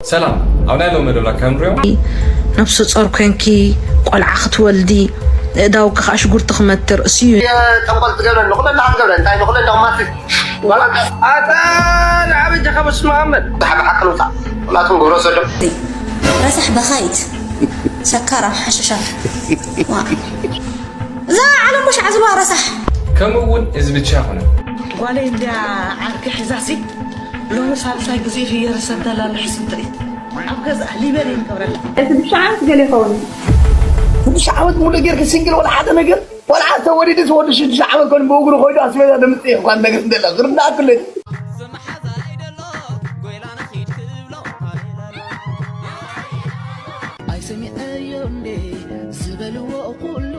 ሰላም፣ ኣብ ናይ ሎሚ መደብና ከም ንሪኦ። ነብሰ ጾር ኮንኪ ቆልዓ ክትወልዲ፣ ኣእዳውኪ ከኣ ሽጉርቲ ክመትር እሱ እዩ። ጠንቆል ትገብረን ንኹለን ንሓት ገብረን እንታይ ንኹለን ደቕማት ኣታ ንዓበጃ ካብ እሱ መኣመን። ብሓቂ ውፃእ። ኩላቱም ግብረ ሰዶም። ረሳሕ በኻይት ሰካራም ሓሸሻፍ። ዋ። እዛ ዓለም ሙሽ ዓዝባ ረሳሕ። ከምኡ እውን እዚ ብቻ ኣይኮነን። ጓለይ እንድያ ዓርኪ ሒዛሲ ሎሚ ሳልሳይ ግዜ ፍየር ሰደላ ልሕስቲ ኣብ ገዛ ሊበር ይገብረላ። እቲ ብሻዓት ገለ ይኸውን። ሽዱሽተ ዓመት ሙሉ ጌርኪ ሲንግል ወላ ሓደ ነገር፣ ቆልዓ ተወሊዱ ወዲ ሽዱሽተ ዓመት ኮን ብእግሩ ኮይዱ ኣስቤዛ ደምጽእ እኳ ነገር እንደላ ግርና ክልል። ኣይሰሚዐዮ እንዴ ዝበልዎ ኩሉ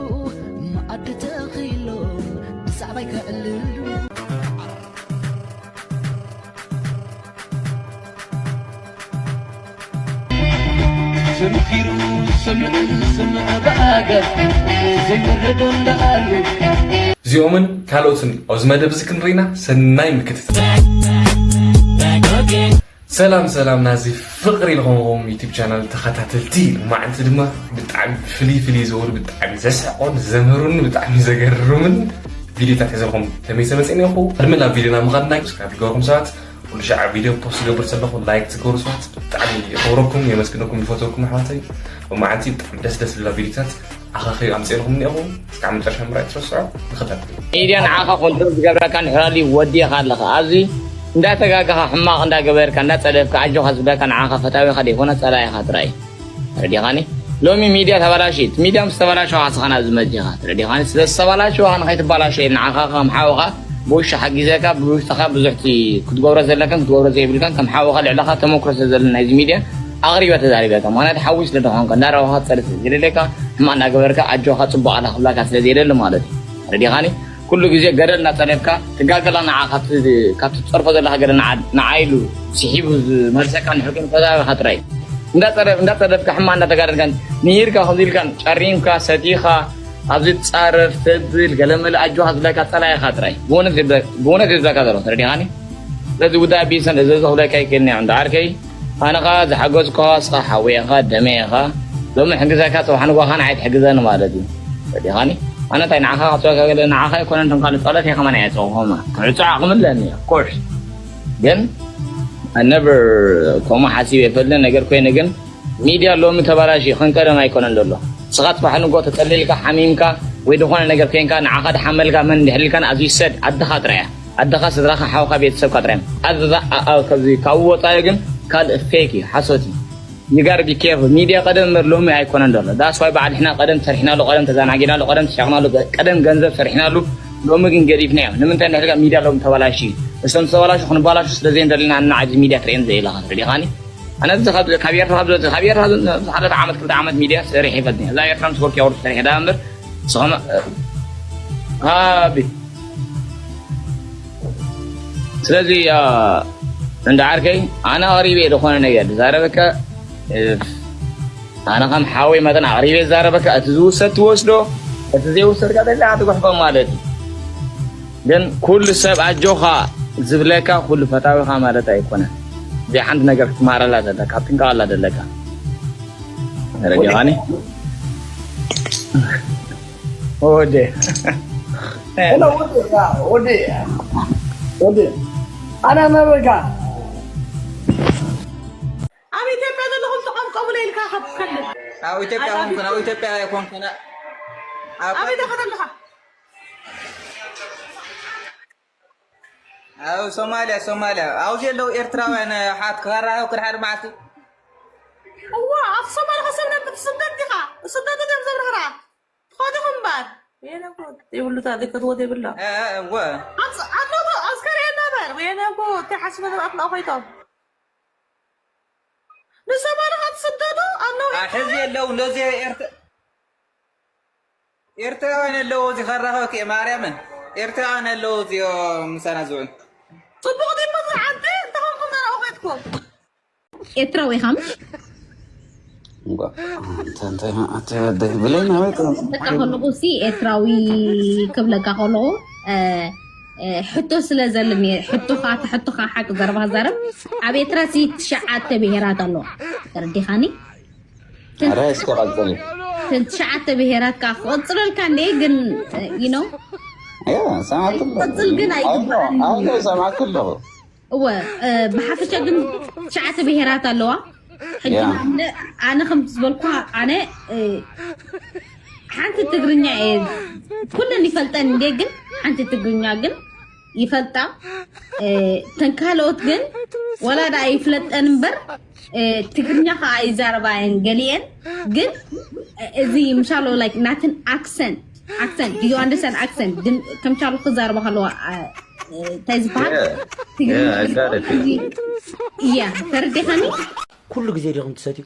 መኣዲ ተኺሎም ብዛዕባይ ከዕልሉ። ሰምኪሩ ዝሰምዕ ዝሰምዕ ብኣገር ዘይወረዶ እንዳኣሉ። እዚኦምን ካልኦትን ኣብዚ መደብ እዚ ክንርኢና ሰናይ ምክትታል። ሰላም ሰላም ናዚ ፍቕሪ ዝኾንኩም ዩቲብ ቻናል ተኸታተልቲ፣ ሎማዓንቲ ድማ ብጣዕሚ ፍልይ ፍልይ ዝበሉ ብጣዕሚ ዘስሕቑን ዘምህሩን ብጣዕሚ ዘገርምን ቪዲዮታት ሒዘልኩም ተመይሰ መፅእ እኒኹ። ቅድሚ ናብ ቪዲዮና ምኻድና ሰብስክራይብ ዝገበርኩም ሰባት፣ ኩሉ ሻዕ ቪዲዮ ፖስት ዝገብር ዘለኹ ላይክ ዝገብሩ ሰባት ብጣዕሚ የኽብረኩም፣ የመስግነኩም፣ ይፈትወኩም ኣሕዋተይ። ሎማዓንቲ ብጣዕሚ ደስ ደስ ዝብላ ቪዲዮታት ኣኻኺ ኣምፅኤልኩም እኒኹ። እስካብ መጨረሻ ምርኣይ ትረስዖ። ንኽተል። ሚድያ ንዓኻ ኮንትሮል ዝገብረካ እንድሕር ኣልዩ ወዲእኻ ኣለኻ። ኣብዚ እንዳተጋገኻ ሕማቕ እንዳገበርካ እንዳጸለፍካ ኣጆኻ ዝብለካ ንዓኻ ፈታዊኻ ዘይኮነ ጸላኢኻ ጥራይ። ተረዲኻኒ? ሎሚ ሚድያ ተበላሽት። ሚድያ ምስ ተበላሸዋ ስኻና ኣብዚ መጺኻ። ተረዲኻኒ? ስለ ዝተበላሸዋ ንኸይትበላሸ ንዓኻ ከም ሓውኻ ብውሽጢ ሓጊዘካ ብውሽጥኻ ብዙሕ እቲ ክትገብሮ ዘለካን ክትገብሮ ዘይብልካን ከም ሓውኻ ልዕለኻ ተመክሮ ስለ ዘለኒ ናይዚ ሚድያ ኣቕሪበ ተዛሪበካ። ምኽንያቱ ሓዊ ስለ ዝኾንካ እንዳረባኻ ትጸልእ ስለ ዘየለካ ሕማቕ እንዳገበርካ ኣጆኻ ጽቡቕ ኣላ ክብላካ ስለ ዘየደሊ ማለት እዩ። ተረዲኻኒ? ኩሉ ግዜ ገደል እናጸለፍካ ትጋገላ ንዓ ካብቲ ትጸርፎ ዘለኻ ገደል ንዓ ኢሉ ስሒቡ ዝመልሰካ ንሕልኩም ፈዛዊኻ ጥራይ እንዳጸለፍካ ሕማ እንዳተጋደልካን ንሂርካ ከምዚ ኢልካን ጨሪምካ ሰቲኻ ኣብዚ ትጻረፍ ተብል ገለመለ ኣጆኻ ዝብለካ ጸላኢኻ ጥራይ ብእውነት ዝብለካ ዘሎ ተረዲኻኒ። ስለዚ ጉዳይ ኣቢሰን እዚ ዘኽብለካ ይክእልኒ እንዳ ዓርከይ ኣነ ኸኣ ዝሓገዝኩኻ እስኻ ሓወይ ኢኻ ደመይ ኢኻ ሎሚ ሕግዘካ ጽባሕ ንግሆኻ ንዓይ ትሕግዘኒ ማለት እዩ። ተረዲኻኒ? ኣነ እንታይ ንዓኻ ክጽወካ ገለ ንዓኻ ኣይኮነን ትንካሉ ጸሎት እየ ከማን እየ ጽውኹማ ክዕጹ ዓቕሚ ኣለኒ of course ግን I never ከምኡ ሓሲበ ይፈልጥን ነገር ኮይነ ግን ሚድያ ሎሚ ተባላሽዩ ከም ቀደም ኣይኮነን ዘሎ። ንስኻ ጽባሕ ንግሆ ተጸሊልካ ሓሚምካ ወይ ዝኾነ ነገር ኮይንካ ንዓኻ ድሓመልካ መን ድሕልልካን ኣዝዩ ሰድ ዓድኻ ጥራይ እያ። ኣደኻ፣ ስድራኻ፣ ሓውካ፣ ቤተሰብካ ጥራይ እዮም። ኣዛ ኣብዚ ካብኡ ወጻኢ ግን ካልእ ፌክ እዩ፣ ሓሶት እዩ። You gotta be careful። ሚድያ ቀደም እምበር ሎሚ ኣይኮነን ዘሎ። That's why በዓል ንሕና ቀደም ሰሪሕናሉ፣ ቀደም ተዘናጊናሉ፣ ቀደም ተሻቕናሉ፣ ቀደም ገንዘብ ሰሪሕናሉ፣ ሎሚ ግን ገዲፍናዮ። ንምንታይ እንድሕር ሚድያ ሎሚ ተባላሽዩ? እሶም ዝተባላሹ ክንባላሹ ስለ ዘይንደሊ ኢና ንዓዚ ሚድያ ትርእየን ዘይለኻ፣ ተረዲኻኒ? ኣነ እዚ ካብ ካብ ኤርትራ ካብ ዝወጽእ ካብ ኤርትራ ዝሓለፈ ዓመት ክልተ ዓመት ሚድያ ሰሪሐ ይፈልጥ እዛ ኤርትራ ምስ ወኪ ኣውርድ ሰሪሐ ዳ እምበር ንስኹም ኣቢ ስለዚ እንዳ ዓርከይ ኣነ ኣቕሪበ ዝኾነ ነገር ዝዛረበካ ኣነ ከም ሓወይ መጠን ኣቕሪበ ዝዛረበካ እቲ ዝውሰድ ትወስዶ እቲ ዘይውሰድካ ተላ ትጉሕፎ ማለት እዩ። ግን ኩሉ ሰብ ኣጆኻ ዝብለካ ኩሉ ፈታዊኻ ማለት ኣይኮነን። እዚኣ ሓንቲ ነገር ክትመሃረላ ዘለካ፣ ክትንቀቐላ ዘለካ። ተረዲኻኒ? ወደ። ወደ፣ ወደ፣ ወደ። ኣና ነበርካ። ኣብ ኢትዮጵያ ዘለኹም ተቐምቀሙለ ኢልካ ካብ ከልል። ኣብ ኢትዮጵያ ኣይኮንኩን፣ ኣብ ኢትዮጵያ ኣይኮንኩን። ኣብ ኣበይ ደኸ ዘለኻ? ኣብ ሶማልያ፣ ሶማልያ። ኣብዚ ዘለዉ ኤርትራውያን፣ ኣሕዋት ክራኸቡ ክድሓር መዓልቲ። እዋ፣ ኣብ ሶማል ከሰብ ነበር ስደት ዲኻ? ስደት እዮም ዘብርህራ። ትኸዱ እምበር። የነ እኮ፣ የብሉ ታዲያ፣ ክትወት የብላ። እ፣ እ፣ እወ። ኣስ-፣ ኣለዉ፣ ኣስከሬን ነበር። የነ እኮ፣ ተሓስበ ተባዕትና ኮይቶም። ንሶማል ከ ትስደዱ ኣለዉ። አ፣ ሕዚ የለዉ፣ ነዚ ኤርት-፣ ኤርትራውያን ኣለዉ፣ እዚ ከራኸብኪ፣ ማርያምን። ኤርትራውያን ኣለዉ፣ እዚኦም ምሳና ዝውዕሉ። ጽቡቕ ድዩ፣ መዝርዓቲ? እንተኾንኩም፣ ዘረባ ኮይትኩም። ኤርትራዊ ኢኻ፣ ምሽ? እምባ፣ እንታይ፣ እንታይ፣ ኣቲ ወደይ፣ ብለይ፣ ናበይ ጥቕም? ክብለካ ከለኹ፣ ሲ፣ ኤርትራዊ ክብለካ ከለኹ፣ እ፣ ሕቶ ስለ ዘለኒ ሕቶኻ እቲ ሕቶኻ ሓቂ ዘረባ ክዛረብ። ኣብ ኤርትራ ሲ ትሽዓተ ብሄራት ኣለዋ። ተረዲኻኒ? ኧረ እስኪ ቀጽሊ። እተን ትሽዓተ ብሄራት ከዓ ክቐጽለልካ እንደ ግን you know ያ ሰማዕኩ ኣለኹ። ቀጽል ግን ኣይግባእን። ኣይግባእን። ኣይ ሰማዕኩ ኣለኹ። እወ ብሓፈሻ ግን ትሽዓተ ብሄራት ኣለዋ። ሕጂ ያ። ኣነ ከምቲ ዝበልኳ ኣነ ሓንቲ ትግርኛ እየ ኩለን ይፈልጠን እንደ ግን ሓንቲ ትግርኛ ግን ይፈልጣ። ተን ካልኦት ግን ወላ ደኣ ይፍለጠን እምበር ትግርኛ ከዓ ይዛረባ እየን ገሊአን። ግን እዚ ምሻሎ like ናትን accent accent do you understand accent? ከምቻሉ ክዛረባ ከለዋ እንታይ ዝበሃል ትግርኛ Yeah, I got it. እያ። ተረዲኻኒ? ኩሉ ግዜ ዲኹም ትሰትዩ?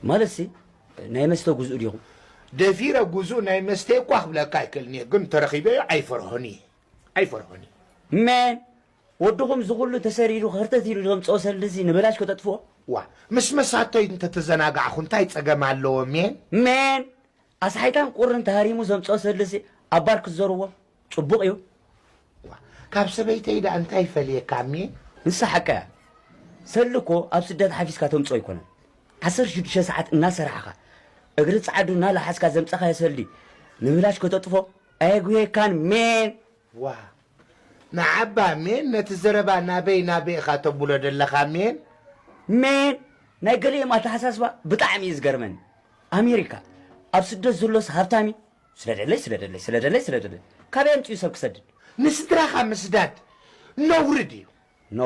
ማለት ሲ ናይ መስተ ጉዝኡ ዲኹም? ደፊረ ጉዙእ ናይ መስተ እኳ ክብለካ ኣይክእልን እየ፣ ግን ተረኺበዮ ኣይፈርሆን እየ። ኣይፈርሆን እየ። ሜን ወድኹም ዝኹሉ ተሰሪሩ ከርተት ኢሉ ዘምፅኦ ሰልዲ ሲ ንብላሽ ከተጥፍኦ? ዋ ምስ መሳቶይ እንተተዘናጋዕኹ እንታይ ጸገም ኣለዎ? ሜን ሜን ኣስሓይታን ቁርን ተሃሪሙ ዘምፅኦ ሰልዲ ሲ ኣብ ባር ክትዘርዎ ፅቡቕ እዩ። ካብ ሰበይተይ ዳ እንታይ ይፈልየካ? ሜን ንሳ ሓቀያ ሰሊ እኮ ኣብ ስደት ሓፊስካ ተምፅኦ ኣይኮነን። ዓሰርተ ሽዱሽተ ሰዓት እናሰራሕኻ እግሪ ፃዓዱ እናላሓስካ ዘምፀኻዮ ሰልዲ ንብላሽ ከተጥፎ ኣየጉየካን ሜን። ዋ ንዓባ ሜን ነቲ ዘረባ ናበይ ናበይ ኢኻ ተብሎ ደለኻ? ሜን ሜን ናይ ገሊኦም ኣተሓሳስባ ብጣዕሚ እዩ ዝገርመኒ። ኣሜሪካ ኣብ ስደት ዘሎስ ሃብታሚ ስለደለይ ስለደለይ ስለደለይ ስለደለይ ካበይ ኣምፅኡ ሰብ ክሰድድ? ንስድራኻ ምስዳድ ነውሪ ድዩ? ኖ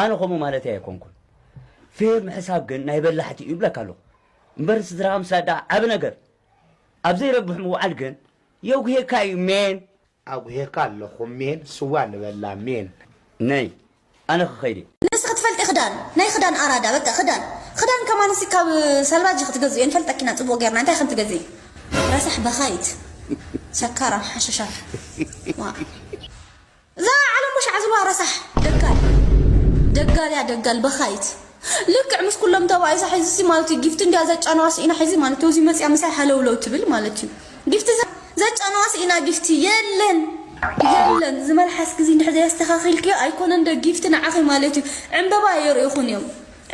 ኣነ ከምኡ ማለት ኣይኮንኩን። ፌር ምሕሳብ ግን ናይ በላሕቲ እዩ ይብለካ ኣለኹ። እምበር ንስድራኻ ምስዳድ ደኣ ዓቢ ነገር። ኣብ ዘይረብሕ ምውዓል ግን የጉሄካ እዩ ሜን። ኣጉሄካ ኣለኹ ሜን፣ ስዋ ንበላ ሜን። ነይ ኣነ ክኸይድ እየ። ንስኺ ትፈልጢ ክዳን ናይ ክዳን ኣራዳ በቃ ክዳን ክዳን ከማን ሲ ካብ ሰልባጅ ክትገዝኡ ንፈልጠኪና ጽቡቕ ጌርና እንታይ ከም ትገዝኢ ረሳሕ በኻይት ሰካራም ሓሸሻ ዋ እዛ ዓለም ሙሽ ዓዝዋ ረሳሕ ደጋል ደጋል ያ ደጋል በኻይት ልክዕ ምስ ኩሎም ተባኢሳ ሕዚ ሲ ማለት እዩ ጊፍቲ እንዲያ ዘጫነዋ ስኢና ሕዚ ማለት እዩ እዚ መፅያ ምሳይ ሃለውለው ትብል ማለት እዩ ጊፍቲ ዘ- ዘጫነዋ ስኢና ጊፍቲ የለን የለን ዝመልሓስ ግዜ እንድሕር ዘየስተኻኺልክዮ ኣይኮነን ዶ ጊፍቲ ንዓኺ ማለት እዩ ዕምበባ የርእኹን እዮም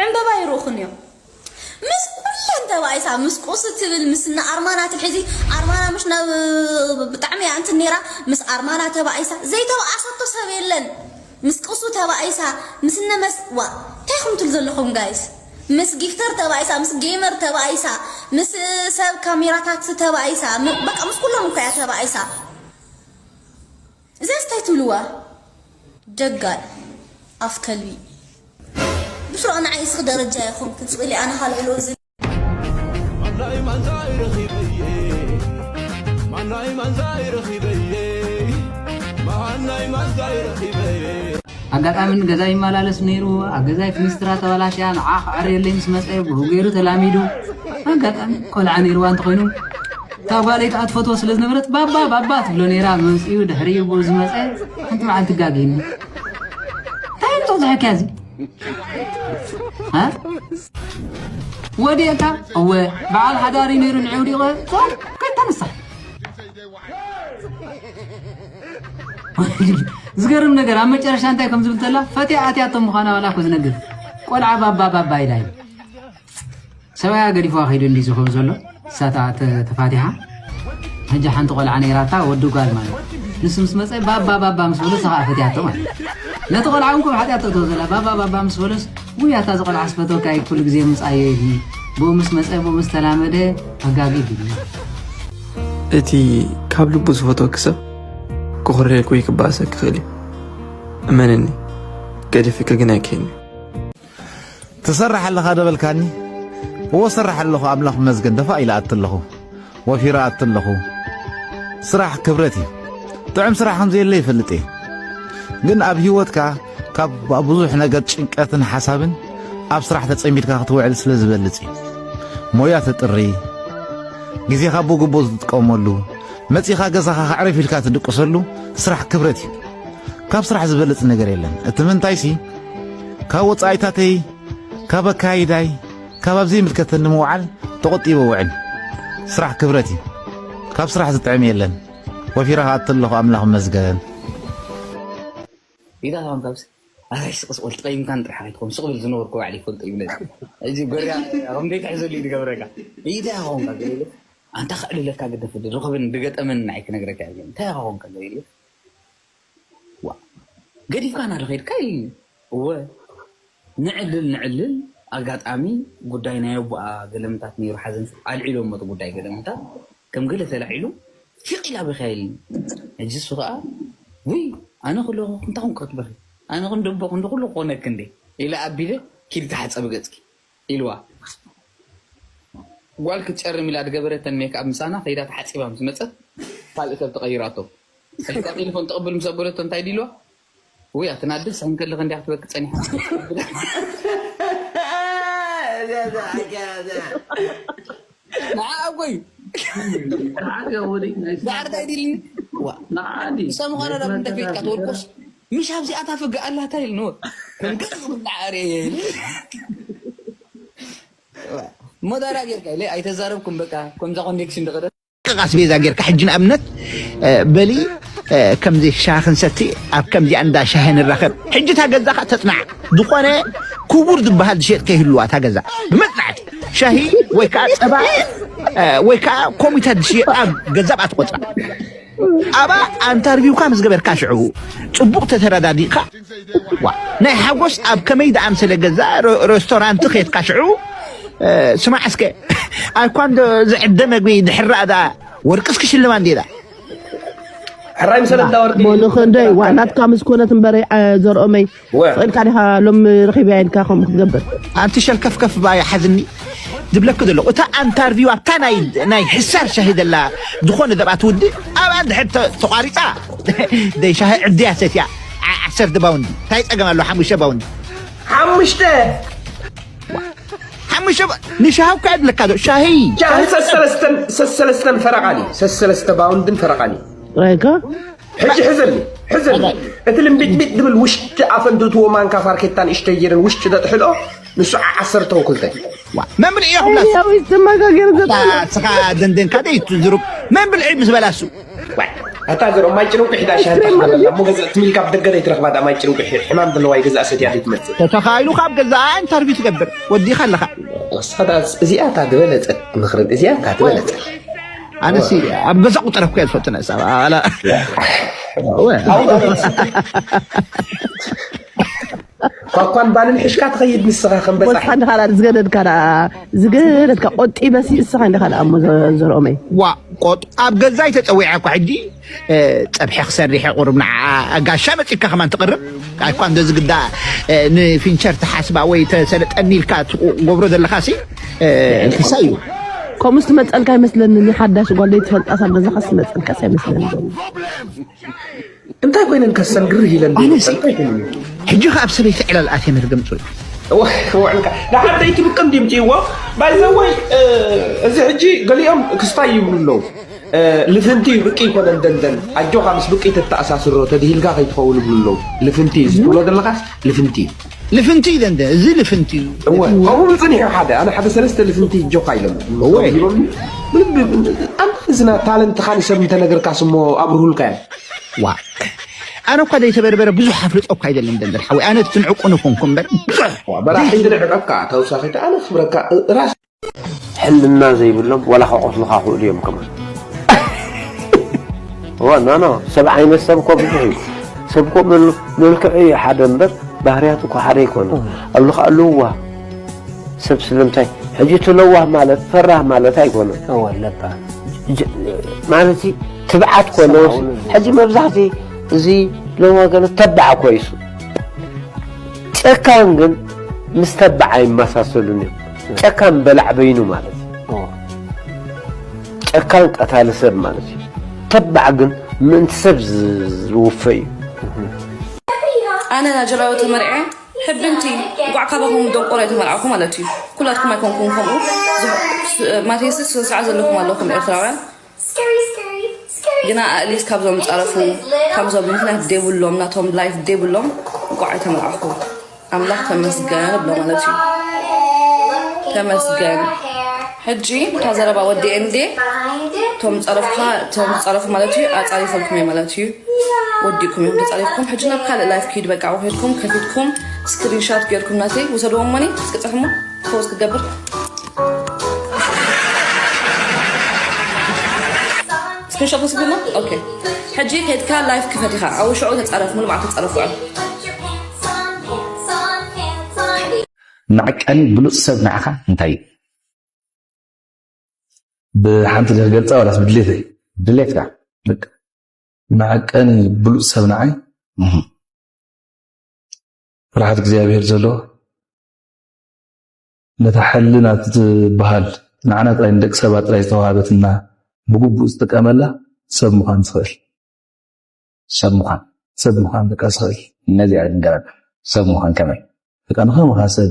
ዕምበባ የርእኹን እዮም ምስ ኩለን ተባኢሳ ምስ ቁሱ ትብል ምስ ኣርማና ትብ ሕዚ ኣርማና ምሽ ናብ ብጣዕሚ እያ እንትን ነይራ ምስ ኣርማና ተባኢሳ ዘይተባኣሰቶ ሰብ የለን ምስ ቅሱ ተባኢሳ ምስ ነመስ ዋ እንታይ ኢኹም ትሉ ዘለኹም ጋይስ ምስ ጊፍተር ተባኢሳ ምስ ጌመር ተባኢሳ ምስ ሰብ ካሜራታት ተባኢሳ ም- በቃ ምስ ኩሎም እኮ እያ ተባኢሳ እዚስ እንታይ ትብልዋ ደጋል ኣፍ ከልቢ ብስሮ ንዓይ እስኺ ደረጃ ይኹም ክትፅእሊ ኣነ ካልዕሎ እዚ ማናይ ማንታይ ረኺበየ ማናይ ማንታይ ረኺበየ ማናይ ማንታይ ረኺበየ ኣጋጣሚ ንገዛ ይመላለስ ነይሩ ኣብ ገዛይ ፍንስትራ ተበላሽያ ንዓ ክዕርየለይ ምስ መፀ ብኡ ገይሩ ተላሚዱ ኣጋጣሚ ቆልዓ ነይርዋ እንተኾይኑ እታ ጓለይ ከዓ ትፈትዎ ስለ ዝነበረት ባባ ባባ ትብሎ ነይራ መምፅኡ ድሕሪኡ ብኡ ዝመፀ ሓንቲ በዓል ትጋግይኒ እንታይ ምፅቕ ዝሕክያ እዚ ወዲእካ እወ በዓል ሓዳር እዩ ነይሩ ንዒ ውዲቐ ጾም ከይተነሳ ዝገርም ነገር ኣብ መጨረሻ እንታይ ከም ዝብል ተላ ፈትያ ኣትያቶ ምዃና ዋላ እኮ ዝነግር ቆልዓ ባባ ባባ ኢላ እዩ ሰብኣያ ገዲፍዋ ከይዱ እንዲ ዝኸውን ዘሎ እሳታ ተፋቲሓ ሕጂ ሓንቲ ቆልዓ ነይራታ ወዲ ጓል ማለት ንሱ ምስ መፀ ባባ ባባ ምስ በሎ ሰኻ ፈትያቶ ማለት ነቲ ቆልዓ እውን ከም ሓጢኣት ተእቶ ዘላ ባባ ባባ ምስ በሎስ ውይ ኣታ ዝቆልዓ ስፈተወካ እዩ ኩሉ ግዜ ምፃዮ ኢልኒ ብኡ ምስ መፀ ብኡ ምስ ተላመደ ኣጋጊ ይብልና እቲ ካብ ልቡ ዝፈትወኪ ሰብ ክኾርየኪ ወይ ክበኣሰኪ ይኽእል እዩ እመንኒ ገዲፍኪ ግን ኣይክህልኒ ትሰርሕ ኣለኻ ዶ በልካኒ? እወ እሰርሕ ኣለኹ ኣምላኽ ይመስገን ደፋእ ኢለ ኣቲ ኣለኹ ወፊረ ኣቲ ኣለኹ ስራሕ ክብረት እዩ ጥዑም ስራሕ ከም ዘየለ ይፈልጥ እየ ግን ኣብ ህይወትካ ካብ ብዙሕ ነገር ጭንቀትን ሓሳብን ኣብ ስራሕ ተጸሚድካ ክትውዕል ስለ ዝበልጽ እዩ ሞያ ተጥሪ ግዜኻ ብግቡእ ትጥቀመሉ መጺኻ ገዛኻ ከዕረፍ ኢልካ ትድቅሰሉ ስራሕ ክብረት እዩ ካብ ስራሕ ዝበልጽ ነገር የለን እቲ ምንታይሲ ካብ ወጻኢታተይ ካብ ኣካይዳይ ካብ ኣብ ዘይምልከተኒ ምውዓል ተቖጢበ ውዕል ስራሕ ክብረት እዩ ካብ ስራሕ ዝጥዕም የለን ወፊረ ክኣቲ ኣለኹ ኣምላኽ ይመስገን ኢዳ ዛም ካብስ ኣይ ስቕስ ወልቲ ቀይምካን ጥራሕ ኣይትኾን ስቕ ብል ዝነበርኩ ባዕሊ ይፈልጦ እዩ ነዚ እዚ ጎርያ ከም ደይ ትሕዘሉ እዩ ዝገብረካ ኢዳ ኾንካ ገለ ኣንታ ክዕልለካ ግደፍ ድረኸብን ድገጠምን ናይ ክነግረካ የለን እንታይ ኾንካ ገለ ዋ ገዲፍካና ዶ ኸይድካ ኢልኒ እወ ንዕልል ንዕልል ኣጋጣሚ ጉዳይ ናይ ኣቦኣ ገለምታት ነይሩ ሓዘን ኣልዒሎሞ እቲ ጉዳይ ገለምታት ከም ገለ ተላዒሉ ፊቕ ኢላ በኺያ ኢልኒ። ሕጂ እሱ ኸዓ ውይ ኣነ ከለኹ እንታይ ኮንካ ክትበኺ ኣነ ክንዲ ኣቦ ክንዲ ኩሉ ክኾነኪ እንዴ ኢለ ኣቢለ ኪዲ ተሓፀቢ ገፅኪ ኢልዋ። ጓል ክትጨርም ኢላ ዝገበረተን ሜክኣፕ ምሳና ከይዳ ተሓፂባ ምስ መፀት ካልእ ሰብ ተቐይራቶ። ሕጂ እታ ቴሌፎን ተቕብል ምስ ኣበለቶ እንታይ ድዩ ኢልዋ? ውይ ኣትናድድ ሰን ከለኸ እንዲያ ክትበኪ ፀኒሓ። ንዓ ኣጎይ ዳዕር እንታይ ድልኒ ዋ ንዓዲ ሰምኾነ ናብ እንደ ፌትካ ትወድቆስ ምሽ ኣብዚኣታ ፍግእ ኣላታ ኢልኒ ከም ገለ ዝብላ ዓርየ እሞ ዳራ ጌርካ ኢለ ኣይተዛረብኩም በቃ ከምዛ ኮኔክሽን ዝኸደ ኣስቤዛ ጌርካ ሕጂ ንኣብነት በሊ ከምዚ ሻሂ ክንሰቲ ኣብ ከምዚኣ እንዳ ሻሂ ንራኸብ ሕጂ እታ ገዛ ከዓ ተፅናዓ ዝኾነ ክቡር ዝበሃል ዝሸጥ ከይህልዋ እታ ገዛ ብመፅናዕቲ ሻሂ ወይ ከዓ ፀባ ወይ ከዓ ኮሚታት ዝሽየጣ ገዛ ብኣ ትቆፅራ ኣባ ኣንተርቪውካ ምስ ገበርካ ሽዑ ፅቡቅ ተተረዳዲእካ ዋ ናይ ሓጎስ ኣብ ከመይ ደኣምሰለ ገዛ ረ- ሬስቶራንት ከየትካ ሽዑ እ፣ ስማዕ እስከ ኣይኳ እንዶ ዝዕደ መግቢ ድሕር ደኣ ወርቅስ ክሽልማ እንዴ ዳ ሕራይ ምሰለ እንዳ ወርቂ ሞልኽ እንደይ ዋ ናትካ ምስ ኮነት እምበረይ አ፣ ዘርኦመይ ወ- ፍቕድካ ዲኻ ሎም ረኺብያ ኢልካ ከምኡ ክትገብር ኣንቲ ሸልከፍከፍ ባይ ሓዝኒ ዝብለኪ ዘለኹ እታ ኣንታርቪው ኣብታ ናይ ናይ ሕሳር ሻሂ ዘላ ዝኾነ ዘብኣ ትውዲ ኣብኣ እንድሕር ተ- ተቋሪፃ ደይ ሻሂ ዕድያ ሰትያ ዓ- ዓሰርተ ባውንዲ እንታይ ፀገም ኣሎ ሓሙሽተ ባውንዲ ሓሙሽተ ሓሙሽተ ባ- ንሻሂ እኮ የድለካ ዶ ሻሂ ሻሂ ሰሰለስተን ሰሰለስተን ፈረቓኒ ሰሰለስተ ባውንድን ፈረቓኒ ራይካ ሕጂ ሕዘኒ ሕዘኒ እቲ ልምቢጥቢጥ ዝብል ውሽጢ ኣፈንድትዎ ማንካ ፋርኬታ ንእሽተይ ጌረን ውሽጢ ዘጥሕልኦ ንሱ ዓ- ዓሰርተ ወክልተ ዋ መምልእ እያ ኩላ ያው ይስተማጋገር ዘታ ስኻ ደንደንካ ደይ ትዝሩብ መምልእ ምስ በላሱ ዋይ ኣታ ዘሮ ማይ ጭንቁ ሒዳ ሻሂ ኣይስክሬም ተኽበላ ማለት እሞ ገዛ ትሚልካ ብደገ ደይ ትረኽባ ዳ ማይ ጭንቁ ሒ- ሕማም ዘለዋ ይገዛ ሰትያ ደይ ትመጽእ ተተኻኢሉ ካብ ገዛ ኢንተርቪው ትገብር ወዲኻ ኣለኻ እዚኣ እታ ዝበለጸት ምኽርን እዚኣ እታ ዝበለጸት ኣነሲ ኣብ ገዛ ቁጠር እኮ እየ ዝፈልጥ ነሳ ኣላ ኳኳን ባንን ሕሽካ ትኸይድ ንስኻ ከም በጻሒ ወስሓ እንድኻ ዝገደድካ ደኣ ዝገደድካ ቆጢበሲ እስኻ እንድኻ ደኣ እሞ ዘ- ዘርኦመይ ዋ ቆጥ ኣብ ገዛይ ተጸዊዐ እኳ ሕጂ እ፣ ጸብሒ ክሰርሕ ቁሩብ ንዓ ጋሻ መጺካ ከማን ትቕርብ ኣይኳ እንዶ ዝግዳ እ፣ ንፊንቸር ተሓስባ ወይ ተሰለጠኒ ኢልካ ትገብሮ ዘለኻሲ እ፣ እንስሳ እዩ ከምኡስ ትመፀልካ ኣይመስለንን ሓዳሽ ጓል ደይ ትፈልጣ ሳብ ገዛኻስ ትመፀልካስ ኣይመስለንን ዘሎ እንታይ ኮይነን ከሰን ግርህ ኢለን ኣነሲ ሕጂ ካብ ሰበይቲ ዕላል ኣትየ መርገም ጾይ ውዕልካ ንሓደይ ትብቅም ድምፅዎ ባይዘወይ እዚ ሕጂ ገሊኦም ክስታይ ይብሉ ኣለዉ ልፍንቲ ብቂ ይኮነን ደንደን ኣጆኻ ምስ ብቂ ተተኣሳስሮ ተድሂልካ ከይትኸውን ይብሉ ኣለዉ ልፍንቲ እዚ ትብሎ ዘለኻስ ልፍንቲ ልፍንቲ ደንደ እዚ ልፍንቲ እዩ እወ ከምኡ ጽኒሑ ሓደ ኣነ ሓደ ሰለስተ ልፍንቲ ጆካ ኢሎም ሂቦም ኣንታ እዝና ታለንትኻን ሰብ እንተነገርካስ እሞ ኣብርሁልካ እዮም ዋ ኣነ እኳ ዘይተበርበረ ብዙሕ ኣፍልጦ እኳ ኣይደልን ደንደር ሓወይ ኣነ ትንዕቁ ንኹንኩ እምበር ብዙሕ በራሒ ዝንዕቀካ ተውሳኺ ኣነ ክብረካ ራስ ሕልና ዘይብሎም ዋላ ከቆስሉኻ ክእሉ እዮም ከማን ኖ ኖ ሰብ ዓይነት ሰብ እኮ ብዙሕ እዩ ሰብ እኮ መልክዑ እዩ ሓደ እምበር ባህርያት እኮ ሓደ ኣይኮነ ኣብሉ ከዓ ልዋህ ሰብ ስለምንታይ ሕጂ እቲ ለዋህ ማለት ፈራህ ማለት ኣይኮነ ማለት ትብዓት ኮነ ሕጂ መብዛሕቲ እዚ ለዋህ ገለ ተባዕ እኮ ይሱ ጨካን ግን ምስ ተባዕ ኣይመሳሰሉን እዮም። ጨካን በላዕ በይኑ ማለት እዩ። ጨካን ቀታሊ ሰብ ማለት እዩ። ተባዕ ግን ምእንቲ ሰብ ዝውፈ እዩ። ኣነ ናጀራዊ ተመርዐ ሕብንቲ ጓዕ ካባኹም ደንቆሮ የተመርዓኹ ማለት እዩ። ኩላትኩም ኣይኮንኩም ከምኡ ማቴስ ስነ ስርዓት ዘለኩም ኣለኹም ኤርትራውያን ግና ኣእሊስ ካብዞም ዝፃረፉ ካብዞም ምክንያት ደይብሎም ናቶም ላይፍ ደይብሎም እንኳዕ ኣይተመርዓኹ ኣምላኽ ተመስገን እብሎ ማለት እዩ ተመስገን ሕጂ እታ ዘረባ ወዲኤ እንዴ እታ ከም ጸረፍካ፣ ከም ጸረፍ ማለት እዩ፣ ኣጻሪፈልኩም እየ ማለት እዩ። ወዲእኩም እዮም ተጻሪፍኩም። ሕጂ ናብ ካልእ ላይፍ ኪድ፣ በቃ፣ ውሒድኩም፣ ከፊትኩም፣ ስክሪንሻት ጌርኩም ናተይ ውሰድዎም። መኒ እስኪ ጽሕሞ፣ ፖስት ክገብር። ስክሪንሻት ወሲድኩም? ኦኬ። ሕጂ ከይድካ ላይፍ ክፈት ኢኻ። ኣብ ሽዑ ተጻረፍ፣ ሙሉ መዓልቲ ተጻረፍ ውዕል። መዐቀኒ ብሉጽ ሰብ ንዓኻ እንታይ እዩ? ብሓንቲ ዶ ክገልጻ ዋላስ ብድሌተይ? ድሌትካ። በቃ። መዐቀኒ ብሉጽ ሰብ ንዓይ፣ እህ። ፍርሃት እግዚኣብሔር ዘለዎ፣ ነታ ሕልና ትበሃል ንዓና ጥራይ ንደቂ ሰባት ጥራይ ዝተዋሃበትና ብግቡእ ዝጥቀመላ ሰብ ምዃን ዝኽእል። ሰብ ምዃን። ሰብ ምዃን በቃ ዝኽእል። ነዚኣ ድንገረና። ሰብ ምዃን ከመይ? በቃ ንኸምኻ ሰብ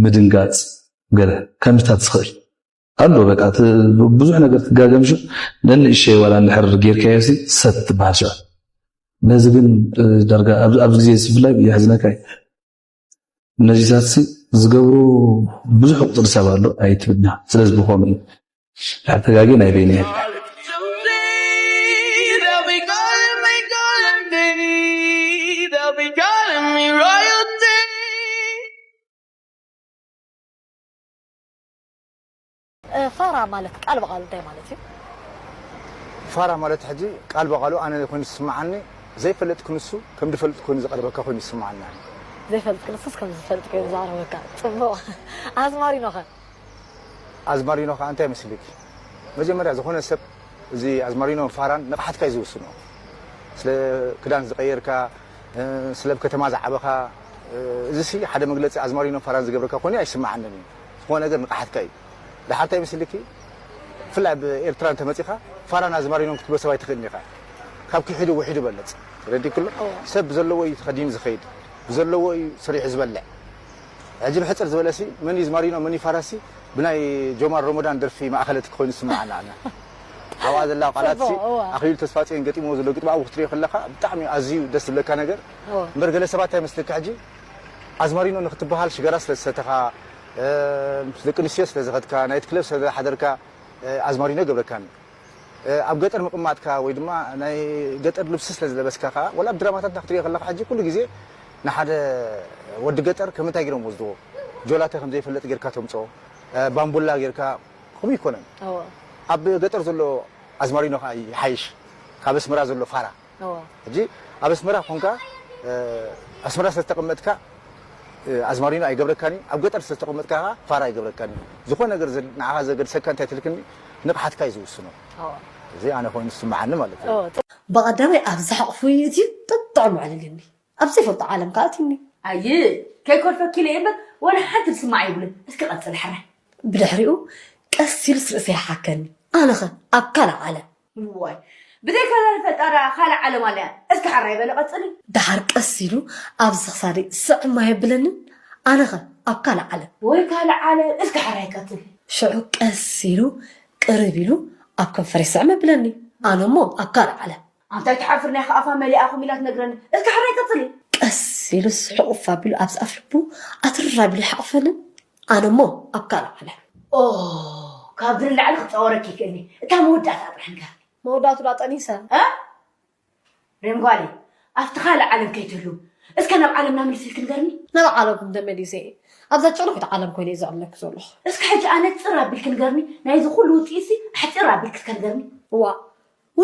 ምድንጋጽ ገለ ከምታት ዝኽእል ኣሎ። በቃ እቲ ብዙሕ ነገር ትጋገም ሽዑ ነንእሸይ ዋላ እንድሕር ጌርካዮ ሲ ሰብ ትበሃል ሽዑ። ነዚ ግን እ፣ ዳርጋ ኣብ- ኣብዚ ግዜ እዚ ብፍላይ የሕዝነካ እዩ። ነዚታት ሲ ዝገብሩ ብዙሕ ቁፅሪ ሰብ ኣሎ ኣይትብድና። ስለዚ ብኸምኡ እዩ። ድሕር ተጋግየ ናይ በይነይ እየ። They'll be calling me, calling me. They'll be calling me royalty. እ፣ ፋራ ማለት ቃል ብቃሉ እንታይ ማለት እዩ? ፋራ ማለት ሕጂ ቃል ብቃሉ ኣነ ኮይኑ ዝስምዓኒ ዘይፈልጥ ክንሱ ከም ዝፈልጥ ኮይኑ ዝቐርበካ ኮይኑ ይስምዓኒ። ዘይፈልጥ ክንሱስ ከም ዝፈልጥ ኮይኑ ዝቐርበካ። ጽቡቕ። ኣዝማሪኖኸ? ኣዝማሪኖ ከዓ እንታይ መስልኪ? መጀመርያ ዝኾነ ሰብ እዚ ኣዝማሪኖን ፋራን ንቕሓትካ እዩ ዝውስኖ። ስለ ክዳን ዝቐየርካ፣ እ፣ ስለ ኣብ ከተማ ዝዓበኻ፣ እ፣ እዚ ሲ ሓደ መግለፂ ኣዝማሪኖን ፋራን ዝገብረካ ኮይኑ ኣይስምዓንን እዩ። ዝኾነ ነገር ንቕሓትካ እዩ። ደሓር እንታይ መስልኪ? ብፍላይ ኣብ ኤርትራ እንተመፂኻ ፋራን ኣዝማሪኖን ክትብሎ ሰብ ኣይትኽእልን ኢኻ። ካብ ክሒዱ ውሒዱ በለፅ። ረዲክሎ? ሰብ ብዘለዎ እዩ ተኸዲኑ ዝኸይድ። ብዘለዎ እዩ ሰሪሑ ዝበልዕ። ሕጂ ብሕፅር ዝበለሲ መን እዩ ዝማሪኖ መን እዩ ፋራሲ ብናይ ጆማር ሮሞዳን ደርፊ ማእኸለት ኮይኑ ዝስምዓና ኣና ኣብኣ ዘላ ቃላት ሲ ጽቡቕ፣ እዋ። ኣኽሊሉ ተስፋፅዮን ገጢሞ ዘሎ ግጥሚ ኣብኡ ክትሪኦ ከለኻ ብጣዕሚ ኣዝዩ ደስ ዝብለካ ነገር እዋ። እምበር ገለ ሰባት እንታይ መስለካ ሕጂ ኣዝማሪኖ ንክትበሃል ሽጋራ ስለ ዝሰተኻ እ፣ ምስ ደቂ ኣንስትዮ ስለ ዝኸድካ ናይት ክለብ ስለ ዝሓደርካ እ፣ ኣዝማሪኖ ይገብረካኒ ኣብ ገጠር ምቕማጥካ ወይ ድማ ናይ ገጠር ልብሲ ስለ ዝለበስካ ከዓ ወላ ኣብ ድራማታት ክትሪኦ ከለካ ሕጂ ኩሉ ግዜ ንሓደ ወዲ ገጠር ከም እንታይ ገይሮም ወስድዎ ጆላተ ከም ዘይፈለጥ ጌርካ ተምፅኦ ባምቡላ ጌርካ ከምኡ ይኮነን ኣብ ገጠር ዘሎ ኣዝማሪኖ ከዓ ይሓይሽ ካብ ኣስመራ ዘሎ ፋራ ሕጂ ኣብ ኣስመራ ኮንካ ኣስመራ ስለዝተቀመጥካ ኣዝማሪኖ ኣይገብረካን እዩ ኣብ ገጠር ስለዝተቀመጥካ ከዓ ፋራ ኣይገብረካን እዩ ዝኾነ ነገር ንዓኻ ዘገድሰካ እንታይ ትልክኒ ንቕሓትካ እዩ ዝውስኖ እዚ ኣነ ኮይኑ ዝስምዓኒ ማለት እዩ ብቐዳማይ ኣብ ዝሓቕፉ እዩ እትዩ ጥጥዑም ዕልልኒ ኣብ ዘይፈልጦ ዓለም ከዓ እትኒ ኣይ ከይኮልፈኪ ኢለ እየ እምበር ዋላ ሓንቲ ዝስማዕ የብሉን እስኪ ቀፅል ሕራይ ብድሕሪኡ ቀስ ኢሉስ ርእሰይ ይሓከኒ ኣነኸ ኣብ ካልእ ዓለም ዋይ ብዘይ ካላ ፈጣራ ካልእ ዓለም ኣለያ እስኪ ሕራይ በለ ቀፅሊ ደሓር ቀስ ኢሉ ኣብዚ ክሳደይ ስዕም ኣየብለንን ኣነኸ ኣብ ካልእ ዓለም ወይ ካልእ ዓለም እስኪ ሕራይ ቀፅሊ ሽዑ ቀስ ኢሉ ቅርብ ኢሉ ኣብ ከንፈረይ ስዕም የብለኒ ኣነሞ ኣብ ካልእ ዓለም ኣንታይ ትሓፍር ናይ ከኣፋ መሊኣኹም ኢላ ትነግረኒ እስኪ ሕራይ ቀፅሊ ቀስ ኢሉስ ሕቑፍ ኣቢሉ ኣብዚ ኣፍ ልቡ ኣትርር ኣቢሉ ይሓቕፈንን ኣነሞ ኣብ ካልእ ዓለም ኦ ካብዚ ንላዕሊ ክፃወረኪ ይክእልኒ እታ መወዳእታ ጥራሕ ንገርኒ መወዳእቱ ዳ ጠኒሰ ሬምጓሌ ኣብቲ ካልእ ዓለም ከይትህሉ እስከ ናብ ዓለምና ምልስልኪ ንገርኒ ናብ ዓለምኩም ተመሊሰ እየ ኣብዛ ጨንኩት ዓለም ኮይነ እየ ዘዕለኩ ዘለኹ እስከ ሕጂ ኣነፅር ኣቢልኪ ንገርኒ ናይዚ ኩሉ ውፅኢትሲ ኣሕፂር ኣቢልኪ እስከ ንገርኒ እዋ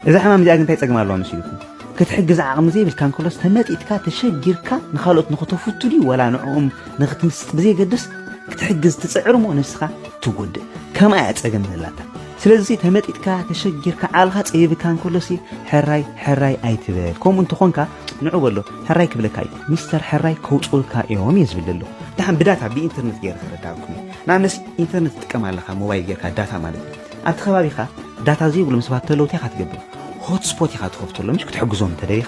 እዛ ሕማም እዚኣ ግን እንታይ ጸገም ኣለዋ መሲልኩም? ክትሕግዝ ዓቕሚ ዘይብልካ እንከሎስ ተመጢጥካ ተሸጊርካ ንኻልኦት ንኽተፍቱ ድዩ ወላ ንዕኦም ንኽትምስጥ ብዘይገድስ ክትሕግዝ ትጽዕር እሞ ነብስኻ ትጎድእ። ከምኣ እያ ጸገም ዘላታ። ስለዚ ተመጢጥካ ተሸጊርካ ዓቕልኻ ጸቢብካ እንከሎሲ ሕራይ ሕራይ ኣይትበል። ከምኡ እንተኾንካ ንዑ በሎ ሕራይ ክብለካ እዩ። ሚስተር ሕራይ ከውጽኡልካ እዮም እየ ዝብል ዘለኹ። ደሓን ብዳታ ብኢንተርነት ገይረ ከረዳእኩም እየ። ንኣብነት ኢንተርነት ትጥቀም ኣለኻ ሞባይል ጌርካ ዳታ ማለት እዩ። ኣብቲ ከባቢኻ ዳታ ዘይብሎም ሰባት ተለውቲ ኢኻ ትገብር ሆትስፖት ኢኻ ትኸፍተሎም ምሽ ክትሕግዞም እንተደሊኻ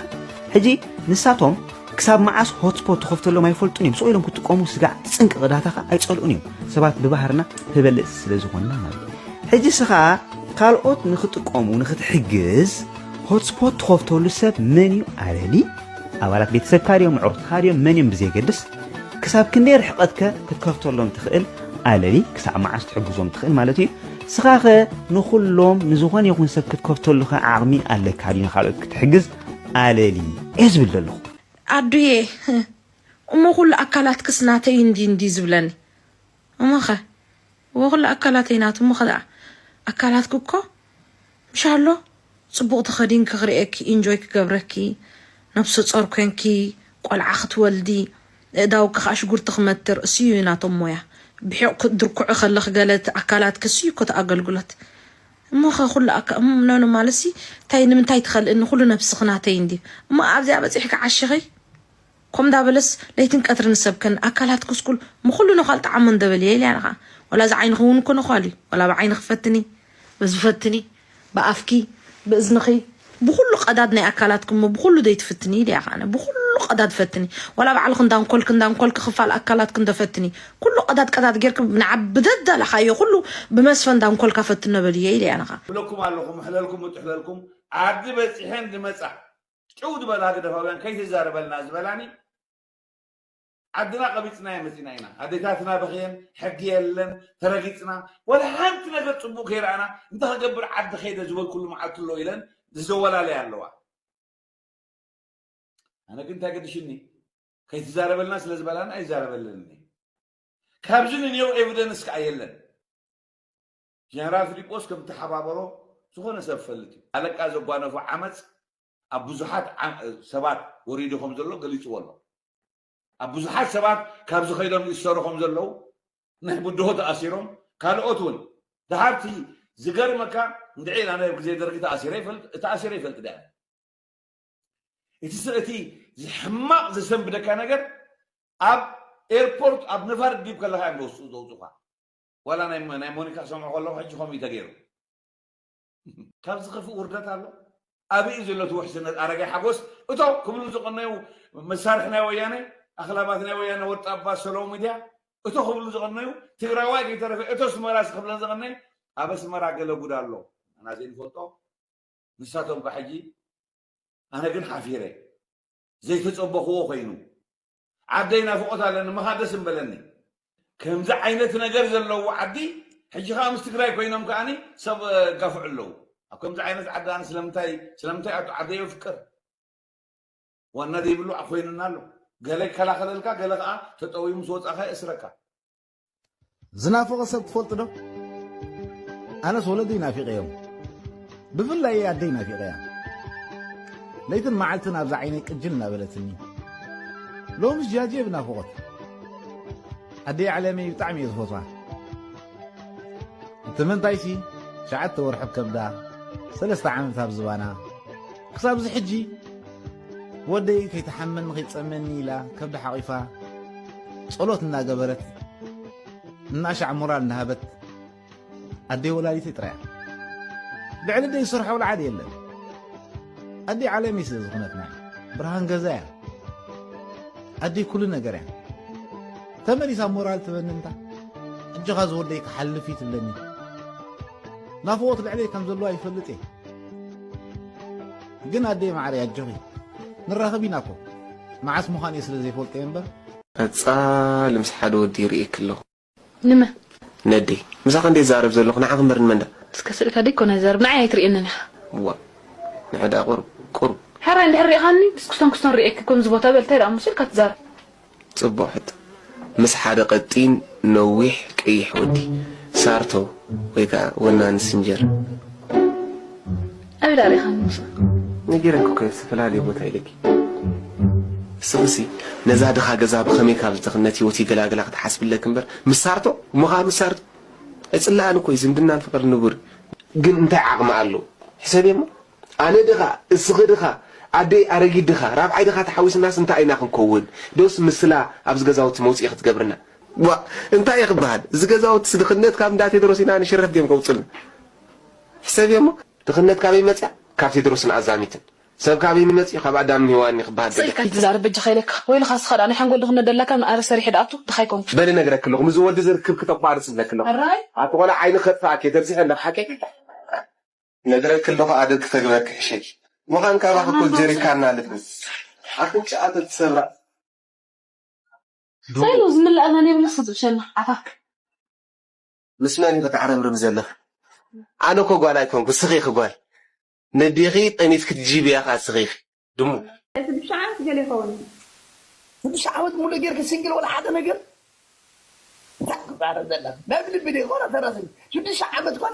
ሕጂ ንሳቶም ክሳብ መዓስ ሆትስፖት ትኸፍተሎም ኣይፈልጡን እዮም ስቕ ኢሎም ክጥቀሙ ስጋዕ ትፅንቅቕ ዳታኻ ኣይፀልኡን እዮም ሰባት ብባህርና ተበለፅቲ ስለ ዝኾንና ማለት እዩ ሕጂ ስኻ ካልኦት ንክጥቀሙ ንክትሕግዝ ሆትስፖት ትኸፍተሉ ሰብ መን እዩ ኣለሊ ኣባላት ቤተሰብካ ድዮም ኣዕሩኽትኻ ድዮም መን እዮም ብዘየገድስ ክሳብ ክንደይ ርሕቐትከ ክትከፍተሎም ትኽእል ኣለሊ ክሳብ መዓስ ትሕግዞም ትኽእል ማለት እዩ ንስኻኸ ንኹሎም ንዝኾነ ይኹን ሰብ ክትከፍተሉኸ ዓቕሚ ኣለካ ድዩ ንኻልኦት ክትሕግዝ? ኣለሊ እየ ዝብል ዘለኹ። ኣዱየ፣ እሞ ኩሉ ኣካላትክስ ናተይ እንዲ እንዲ ዝብለኒ? እሞኸ እወ ኩሉ ኣካላተይ ናቱ እሞኸ ደኣ ኣካላትኪ እኮ ምሻሎ ጽቡቕ ተኸዲንኪ ክርእየኪ ኢንጆይ ክገብረኪ ነብሰ ጾር ኮንኪ ቆልዓ ክትወልዲ እእዳውኪ ከዓ ሽጉርቲ ክመትር እሱ እዩ ናቶም ሞያ ብሒቕ ክትድርኩዑ ከለኺ ገለ እቲ ኣካላትኪ እሱ እዩ እኮ እቲ ኣገልግሎት እሞኸ ኩሉ ኣካ እሞ ኖኖ ማለትሲ እንታይ ንምንታይ ትኸልእኒ ኩሉ ነብስኺ ናተይ እንዲ እሞ ኣብዚኣ በፂሕኪ ዓሽኺ ኮም ዳበለስ ለይትን ቀትርን ሰብ ከን ኣካላት ክስኩል ምኹሉ ነዃል ጣዓሞ እንደበልየ ኢልያ ንኻ ወላ እዚ ዓይንኺ እውን እኮ ነዃል እዩ ወላ ብዓይንኺ ፈትኒ በዚ ፈትኒ ብኣፍኪ ብእዝንኺ ብኹሉ ቀዳድ ናይ ኣካላትኪ እሞ ብኹሉ ዘይትፍትኒ ኢልያ ኸኣነ ብኹሉ ቀዳድ ፈትኒ ወላ ባዕልኺ እንዳንኮልኪ እንዳንኮልኪ ክፋል ኣካላትኪ እንደፈትኒ ኩሉ ቀዳድ ቀዳድ ጌርኪ ንዓብ ብደዳለኻዮ ኩሉ ብመስፈ እንዳንኮልካ ፈትኖ በልየ ኢልያ ንኻ ብለኩም ኣለኹ ምሕለልኩም ምጥሕለልኩም ዓዲ በፂሐን ዝመፃ ጭው ዝበላ ግደፋውያን ከይትዛረበልና ዝበላኒ ዓድና ቀቢፅናዮ መፂና ኢና ኣዴታትና በኽየን ሕጊ የለን ተረጊፅና ወላ ሓንቲ ነገር ፅቡቅ ከይረኣና እንታይ ክገብር ዓዲ ከይደ ዝበልኩሉ መዓልቲ ኣሎ ኢለን ዝዘወላለያ ኣለዋ ኣነ ግን እንታይ ገድሽኒ ከይትዛረበልና ስለ ዝበላና ኣይዛረበለንን እየ ካብዚ ንንየው ኤቪደንስ ከዓ የለን ጀነራል ፊሊጶስ ከም ተሓባበሮ ዝኾነ ሰብ ፈልጥ እዩ። ኣለቃ ዘጓነፎ ዓመፅ ኣብ ብዙሓት ሰባት ወሪዱ ከም ዘሎ ገሊፅዎ ኣሎ። ኣብ ብዙሓት ሰባት ካብዚ ከይዶም ይእሰሩ ከም ዘለዉ ናይ ብድሆ ተኣሲሮም ካልኦት እውን ድሓርቲ ዝገርመካ እንድዒ ኣነ ኣብ ግዜ ደርጊ ተኣሲረ ይፈልጥ ተኣሲረ ይፈልጥ ድያ እቲ ስ- እቲ ሕማቕ ዘሰንብደካ ነገር ኣብ ኤርፖርት ኣብ ነፋሪት ዲብ ከለካ እዮም ዘውፅኡ ዘውፅኡካ ዋላ ናይ ናይ ሞኒካ ክሰምዖ ከለኹ ሕጂ ከምኡ እዩ ተገይሩ ካብ ዝኸፍእ ውርደት ኣሎ ኣበይ እዩ ዘሎ እቲ ውሕስነት ኣረጋይ ሓጎስ እቶ ክብሉ ዝቐነዩ መሳርሒ ናይ ወያነ ኣኽላባት ናይ ወያነ ወጣባ ሰለዉ ሚድያ እቶ ክብሉ ዝቐነዩ ትግራዋይ ከይተረፈ እቶ ስመራ ክብለን ዝቐነዩ ኣብ ኣስመራ ገለ ጉድ ኣሎ ኣና ዘይንፈልጦ ንሳቶም ከ ሕጂ ኣነ ግን ሓፊረ ዘይተፀበኽዎ ኮይኑ ዓደይ ናፍቆት ኣለኒ ምኻድ ደስ እምበለኒ ከምዚ ዓይነት ነገር ዘለዎ ዓዲ ሕጂ ከዓ ምስ ትግራይ ኮይኖም ከዓኒ ሰብ ጋፍዑ ኣለዉ ኣብ ከምዚ ዓይነት ዓዲ ኣነ ስለምንታይ ስለምንታይ ኣቱ ዓደይ የፍቅር ዋና ዘይብሉ ኮይኑና ኣሎ ገለ ይከላኸለልካ ገለ ከዓ ተጠውዩ ምስ ወፃእካ የእስረካ ዝናፈቐ ሰብ ትፈልጡ ዶ? ኣነስ ወለደይ ናፊቐዮም። ብፍላይ ኣደይ ናፊቐያ። ለይትን መዓልትን ኣብዛ ዓይነይ ቅጅል እናበለትኒ። ሎምስ ጃጅየ ብናፍቖት። ኣደይ ዓለመይ ብጣዕሚ እየ ዝፈትዋ። እቲ ምንታይሲ ትሽዓተ ወርሒ ኣብ ከብዳ፣ ሰለስተ ዓመት ኣብ ዝባና፣ ክሳብ እዚ ሕጂ ወደይ ከይትሓመኒ ከይትፀመኒ ኢላ ከብዳ ሓቒፋ ፀሎት እናገበረት እናሻዕ ሞራል እናሃበት ኣደይ ወላዲተይ ጥራያ ልዕሊ ደይ ዝሰርሖ ውልዓል የለን ኣደይ ዓለመይ ስለ ዝኾነትና እዩ ብርሃን ገዛ እያ ኣደይ ኩሉ ነገር እያ ተመሊሳ ሞራል ትበኒ እንታ እጆኻ ዝወደይ ክሓልፍ እዩ ትብለኒ ናፍቆት ልዕለይ ከም ዘለዋ ይፈልጥ እየ ግን ኣደይ ማዕረይ ኣጆኺ ንራኸብ ኢና እኮ መዓስ ምዃን እየ ስለ ዘይፈልጦ እየ እምበር ቀጻሊ ምስ ሓደ ወዲ ይርእየኪ ኣለኹ። ንመን? ነደይ። ምሳኺ እንድየ ዝዛረብ ዘለኹ ንዓኺ እምበር ንመን ደኣ? እስከ ስእልካ ደይኮነ ዝዛረብ ንዓይ ኣይትርእየንን ኢኻ። ዋእ ንዐ ደኣ ቁሩብ ቁሩብ። ሕራይ እንድሕር ርኢኻኒ ድስኩስቶን ኩስቶን ርእየኪ እኮ ምስዚ ቦታ በል ታይ ደኣ እሞ ስእልካ ትዛረብ። ጽቡቕ ሕቶ። ምስ ሓደ ቀጢን ነዊሕ ቀይሕ ወዲ ሳርቶ ወይ ከኣ ወናኒ ስንጀር። ኣበይ ደኣ ርኢኻኒ ምሳኻ? ነጊረኪ እኮ እየ ዝተፈላለየ ቦታ ኢለኪ። እስኺሲ ነዛ ድኻ ገዛ ብኸመይ ካብዚ ድኽነት ህይወት ይገላግላ ክትሓስቢ ኣለኪ እምበር ምስ ሳርቶ እሞ ከኣ ምስ ሳርቶ ኣይጽላኣን እኮ እዩ ዝምድናን ፍቕርን ንቡር እዩ። ግን እንታይ ዓቕሚ ኣለዎ ሕሰብዮ እሞ ኣነ ድኻ እስኺ ድኻ ኣደይ ኣረጊት ድኻ ራብዓይ ድኻ ተሓዊስናስ እንታይ ኢና ክንከውን ዶስ ምስላ ኣብዚ ገዛውቲ መውጽኢ ክትገብርና ዋእ እንታይ እየ ክበሃል እዚ ገዛውትስ ድኽነት ካብ እንዳ ቴድሮስ ኢና ንሽረፍ ድዮም ከውጽልና ሕሰብዮ እሞ ድኽነት ካበይ መጽያ ካብ ቴድሮስን ኣዛሚትን ሰብ ካበይ ንመጽዩ ካብ ኣዳምን ሄዋንን እዩ ክበሃል ደለ። ስእልካ ኣይትዛረብ በጃኻ ኢለካ። ወይልኻ እስኻ ደኣ ናይ ሓንጎል ድኽነት ደላካ ምን ኣረ ሰሪሐ ደኣ ኣቱ ድኻ ኣይኮንኩ። በሊ ነግረኪ ኣለኹ ምስዚ ወዲ እዚ ርክብኪ ተቋርጺ ኢለኪ ኣለኹ። ሕራይ። ኣቲ ቆልዓ ዓይኒ ክጠፍኣኪ እየ ተብዚሐ ኣለኺ ሓቀይ። ነግረኪ ኣለኹ ኣደኪ ተግበርኪ ሕሸኪ። ምዃን ካባኺ እኮ ጀሪካን ኣለትኒ። ኣፍንጭኣ ተትሰብራ። ሳይሎ ዝምልኣና ነይሩ ንሱ ዝብሸና ዓፋክ። ምስ መን ኢኺ ተዕረብርቢ ዘለኺ? ኣነ እኮ ጓል ኣይኮንኩ፣ ስኺ ኢኺ ጓል። ነዲኺ ጠሚትኪ ትጂብያ ኸዓ ስኺ ኢኺ። ድሙ። ስድሽተ ዓመት ገለ ይኸውን። ስድሽተ ዓመት ሙሉእ ጌርኪ ሲንግል ወላ ሓደ ነገር? እንታይ ክዛረብ ዘለኺ? ናይ ብልቢ ድዩ? ኮነ ተረኽቢ። ሽዱሽተ ዓመት ኮነ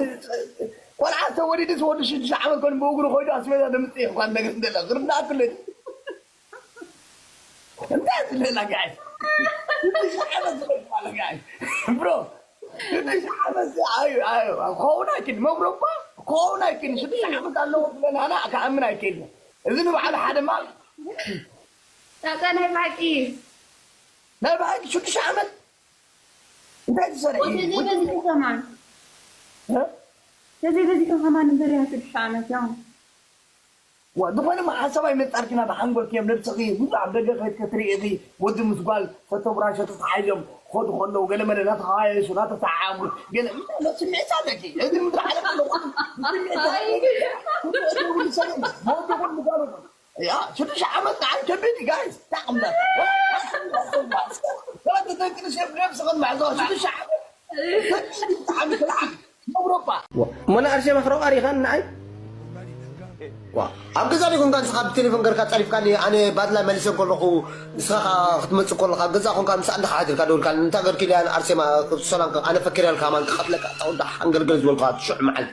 ቆልዓ ተወሊዱ ወዲ ሽዱሽተ ዓመት ኮነ ብእግሩ ኮይዱ ኣስቤዛ ደምጽእ እዩ ኳን ነገር እንደለ። ዝርዳእኩ ኣለኪ። እንታይ ዝለላ ጋይ? ሽዱሽተ ዓመት ዝለላ ጋይ? ብሮ፣ ሽዱሽተ ዓመት ኣዩ፣ ኣዩ፣ ክኸውን ኣይክእል። መብሮ እኳ ክኸውን ኣይክእል። ሽዱሽተ ዓመት ኣለዎ ብለናና ክኣምን ኣይክእል። እዚ ንባዕሉ ሓደ ማል ጣጣ ናይ ባቂ ናይ ብሓቂ ሽዱሽተ ዓመት እንታይ ትሰርሒ? ወደዚ በዚሑ ከማን እ? በዚ በዚሑ ከማን እምበር ያ ሽዱሽተ ዓመት ያው ዋ፣ ዝኾነ ሓሳብ ኣይመጻርኪና ብሓንጎልኪ እዮም ነብስኺ ብዙሕ ኣብ ደገ ከይድ ከትርኢ ኢኺ ወዲ ምስ ጓል ሰተጉራሸ ተተሓይዞም ክኸዱ ከለዉ ገለ መለ ናተኸያየሱ ናተተዓዓሙ ገለ ስምዒት ኣለኪ እዚ ምድሪ ዓለም ኣለኹ ስምዒት መወዲ ኹሉ ሰገን መወዲ ኹሉ ጓል ያ ሽዱሽተ ዓመት ንዓይ ከቢድ እዩ ጋይስ ታዕምና ተባትተንቅንስ ነብስኽን ማዕዘዋ ሽዱሽተ ዓመት ከቢድ እዩ ብጣዕሚ ትልዓል ነውረባ ሞላ ኣርሴማ ክረው ኣሪኻን ንዓይ ኣብ ገዛ ዲኹም ጋር ንስኻ ብቴሌፎን ገርካ ጸሪፍካኒ ኣነ ባድላ መሊሰ ከለኹ ንስኻ ክትመጽእ ከለኻ ኣብ ገዛ ኮንካ ምሳኣ እንዳሓድርካ ደውልካ እንታይ ገርኪ ኢልያ ኣርሴማ ሰላም ኣነ ፈኪረልካ ማን ክቐትለካ ጣውዳ ሓንገልገል ዝበልካ ሽዑ መዓልቲ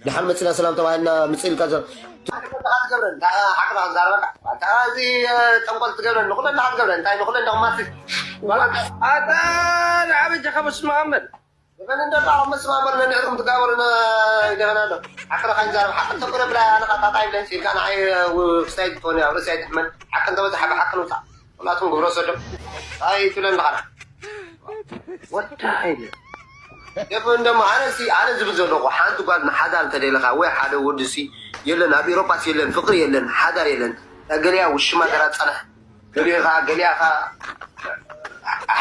ድሓን መጺና ሰላም ተባሂልና ምጽእ ኢልካ ዘ ትገብረን ሓቅኻ ክዛረበካ እዚ ጠንቆል ትገብረን ንኹለን ትገብረን እንታይ ንኹለን ደቕማት ኣታ ንዓበጃ ከበስ መቐመጥ ይኸን እንደ ጣዖ መስማመር ነንሕርኩም ትጋበሩና ይደኸና ኣሎ ሓቅረ ካይዛረብ ሓቅ ተቁረ ብላ ኣነ ቃጣጣ ይብለን ሲልካ ንዓይ ክስታይ ትኾን ኣብ ርእሲ ኣይትሕመን ሓቅ እንተበዝሓ ብሓቅ ንውፃእ ኩላትኩም ግብረ ሰዶም ኣይ ትብለን ኣለኻ ወዳ ኣይነ ደፍ እንደሞ ኣነ ሲ ኣነ ዝብል ዘለኹ ሓንቲ ጓል ንሓዳር እንተደለኻ ወይ ሓደ ወዲ ሲ የለን ኣብ ኤሮጳ ሲ የለን ፍቅሪ የለን ሓዳር የለን ገሊኣ ውሽማ ገራ ጸንሕ ገሊኡ ከዓ ገሊኣ ከዓ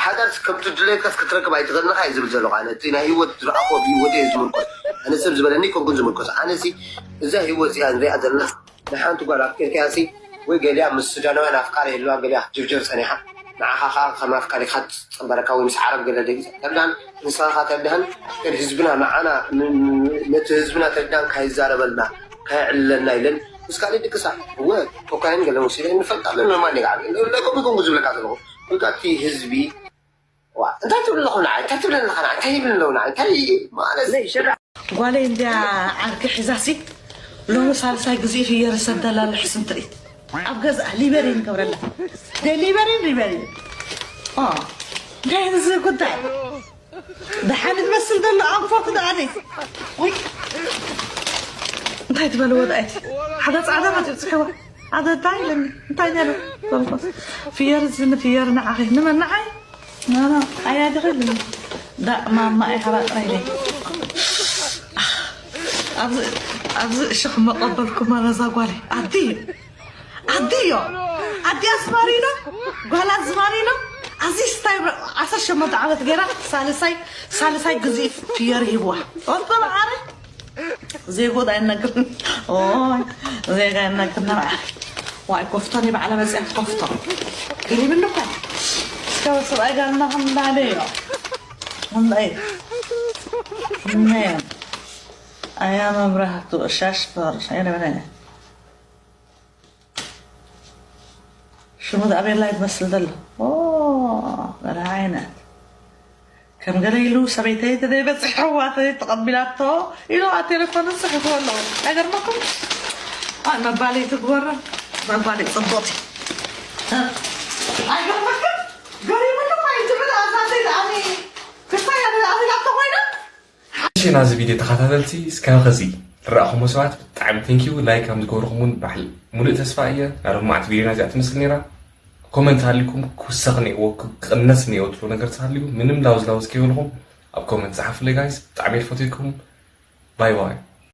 ሓዳር ከምቲ ድሌትካስ ክትረክብ ኣይትኽእልን ኢኻ እዩ ዝብል ዘለኹ ኣነ እቲ ናይ ህይወት ዝረኣኽዎ ብህይወት እየ ዝምርኮስ ኣነ ሰብ ዝበለኒ ኮንኩን ዝምርኮስ ኣነ ሲ እዛ ህይወት እዚኣ ንሪኣ ዘለና ንሓንቲ ጓል ኣፍቂርካያ ሲ ወይ ገሊኣ ምስ ሱዳናውያን ኣፍቃሪ ህልዋ ገሊኣ ክትጅብጀብ ፀኒሓ ንዓኻ ከዓ ከም ኣፍቃሪካ ትፅበረካ ወይ ምስ ዓረብ ገለ ደጊ ተዳን ንስኻ ተዳህን ግን ህዝብና ንዓና ነቲ ህዝብና ተዳን ካይዛረበልና ካየዕልለና ኢለን ምስ ካልእ ድቅሳ እወ ኮካይን ገለ ወሲደ ንፈልጥ ኣለና ማን ይግዓል ለቆም ይኮንኩ ዝብለካ ዘለኹ ብቃቲ ህዝቢ ዋ እንታይ ትብል ኣለኹ ንዓይ እንታይ ትብል ኣለኻ ንዓይ እንታይ ይብል ኣለዉ ንዓይ እንታይ ማለት ጓለይ እንድያ ዓርኪ ሒዛሲ ሎሚ ሳልሳይ ግዜኡ ፍየር ሰደላ ልሕስም ትርኢ ኣብ ገዝኣ ሊበሪን ገብረላ ደሊበሪን ሊበሪን እንታይ ህዚ ጉዳይ ደሓን ትመስል ዘሎ ኣንፈቱ ደኣ ወይ እንታይ ትበልዎ ደኣይቲ ሓደ ፃዕዳ መፅኡ ፅሕዋ ሓደ እንታይ ኢለኒ እንታይ ነሩ ፍየር እዚ ንፍየር ንዓኺ ንመን ንዓይ ናና ኣያ ድኺ ኢለኒ ዳ ማማ ኢኻ ጥራይ ኢለኒ ኣብዚ እሺ ክመቐበልኩማ ነዛ ጓለይ ኣዲ ኣዲዮ ኣዲ ኣስማሪኖ ጓል ኣዝማሪኖ ኣዚ ስታይ ዓሰርተ ሸሞንተ ዓመት ገይራ ሳልሳይ ሳልሳይ ግዜ ፍየር ሂብዋ ወልተ መዓረ ዜጎ ዳ ይነግር ኦይ ዜጋ ይነግር ነራ ዋይ ኮፍቶን ይባዕለ መጽያ ኮፍቶ ገሪብኒ እኮ እስከ ሰብኣይ ጋር እና እንዳለ እንዳይ ኣያ መብራህቱ ሻሽ ፈር ኣይነበረ ሽሙ ኣበየላ እዩ ዝመስል ዘሎ ገለ ዓይነት ከም ገለ ኢሉ ሰበይተይ ተደይ በፅሐዋ ተደይ ተቐቢላቶ ኢሉ ኣብ ቴሌፎን ፅሕፉ ኣለዉ ኣይገርመኩም ኣይ መባለይ ትግበሮ መባለይ ፅቡቕቲ ኣይገርመኩም ገሪሙሉ ማይ ትብል ኣዛዘይ ደኣኒ ክሳይ ኣበላዕላቶ ኮይና እሺ ናዚ ቪድዮ ተኸታተልቲ እስካብ ኸዚ ዝረኣኹሞ ሰባት ብጣዕሚ thank you like ከም ዝገብርኹም እውን ባሕል ሙሉእ ተስፋ እየ ናረብ መዓት ቪድዮና እዚኣ ትመስል ነይራ ኮመንት ሃሊኩም ክውሰኽ ነይዎ ክቕነስ ነይዎ ትብሎ ነገር ተሃልዩ ምንም ላውዝ ላውዝ ከይበልኹም ኣብ ኮመንት ጸሓፉለይ guys ብጣዕሚ እየ ዝፈትየኩም bye bye